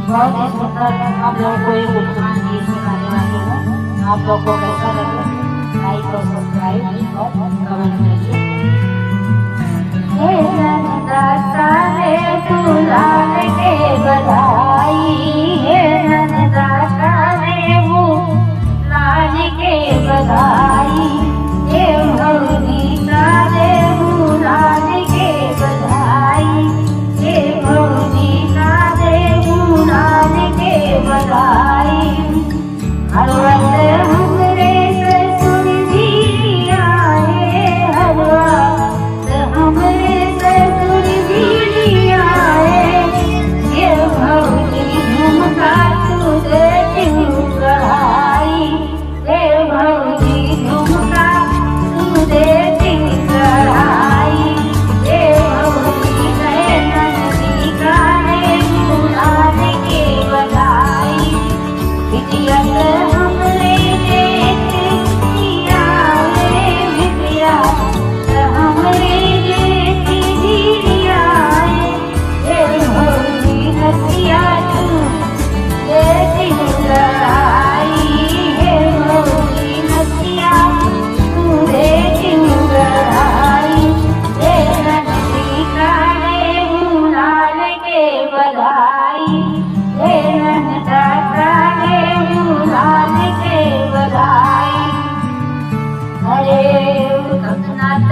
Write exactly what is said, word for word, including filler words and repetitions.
बहुत ही सुंदर आप लोगों को एक उपमान गीत सुनाने वाली हूँ। आप लोग को कैसा लगे, like और subscribe और comment करिए। हे नंदा करे तू लाल के बधाई, हे नंदा करे वो लाल के बधाई, हे भौजी करे वो लाल के बधाई, हे भौजी करे वो लाल के बधाई। हरवा त हमरे ससुर जी आए, हरवा त हमरे ससुर जी आए। हे भौजी झुमका तू दे दिहु गढ़ाई, हे भौजी झुमका तू दे दिहु गढ़ाई। हे भौजी नैनन बिकाए गुलाल के बधाई। बिटिया त हमरे जेठ जिया रे, बिटिया त हमरे जेठ जिया रे। हे भौजी नथिया तू दे दिहु गढ़ाई, हे भौजी नथिया तू दे दिहु गढ़ाई। हे ननदी करे गुलाल के बधाई, हे ननदा करे गुलाल के बधाई। अरे कतना त